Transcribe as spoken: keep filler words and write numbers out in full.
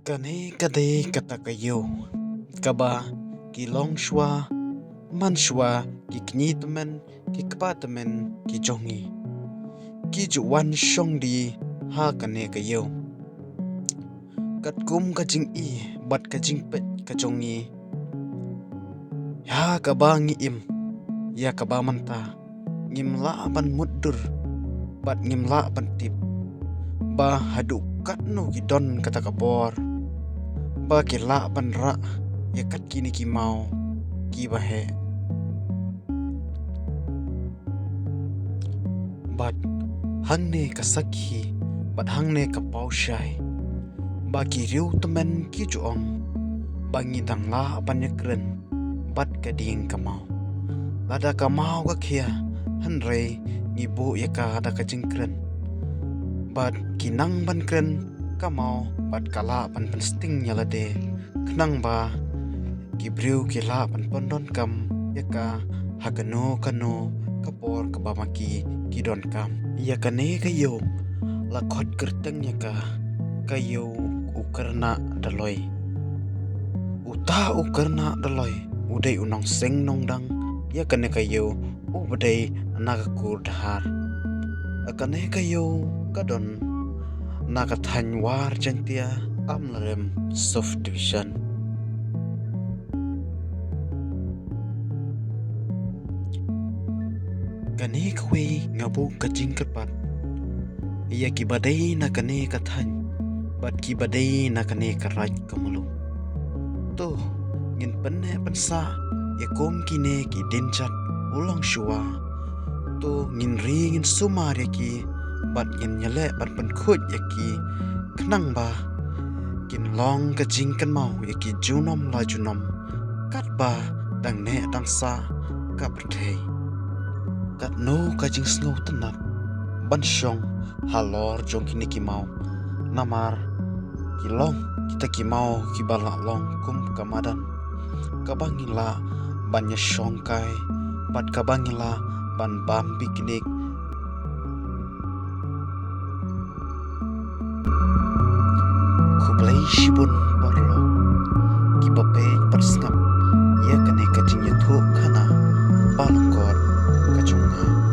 Kane ka dei kata ka ïew kaba ki longshuwa manshuwa, ki kñi tymmen, ki kpa tymmen ki jong ngi, ki ju wan shong die ha kane ka ïew. Katkum ka jingïeit bad ka jingpeit ka jong ngi, ha kaba ngi im ïa kaba mynta, ngim lah ban mutdur bad ngim lah ban tip ba haduh katno ki don kata ka bor ba ki lah ban rah ïa kat kine ki maw kiba heh. Bad hangne ka sakhi bad hangne ka paw shai ba ki riew tymmen ki ju ong ba ngi dang lah ban ïakren bad ka dieng ka maw. Lada ka maw ka khia, hynrei ngi buh ïa ka da ka jingkren. Bad ki nang ban kren ka maw bad ka lah ban pynsting ïa lade, khnang ba ki briew ki lah ban pyndonkam ïa ka ha kano kano ka por kaba ma ki ki donkam. Ïa kane ka ïew la khot kyrteng ïa ka, ka ïew u Kyrnah Daloi. Uta u Kyrnah Daloi u dei u nongseng nongdang ïa kane ka ïew, uba dei na ka Kur Dhar. Kane ka ïew ka don na ka thaiñ War Jaiñtia, Amlarem Subdivision. Kane kawei nga buh ka jingkyrpad ïa kiba dei na kane ka thaiñ bad kiba dei na kane ka raij ka muluk. To ngin pynneh pynsah ïa kum kine ki dienjat u longshuwa. To ngin ri ngin sumar ïa ki bad ngin ïaleh ban pynkhuid ïa ki, khnang ba kin long ka jingkynmaw ïa ki junom la junom, katba dang neh dang sah ka pyrthei. Katno ka jingsngewtynnat ban shong halor jong kine ki maw, namar ki long kita ki maw kiba lah long kum ka madan kaba ngi lah ban ïashongkai bad kaba ngi lah ban bam picnic. Khublei shibun paralok kiba peit bad sngap ïa kane ka jingïathuhkhana ba lyngkot ka jong nga.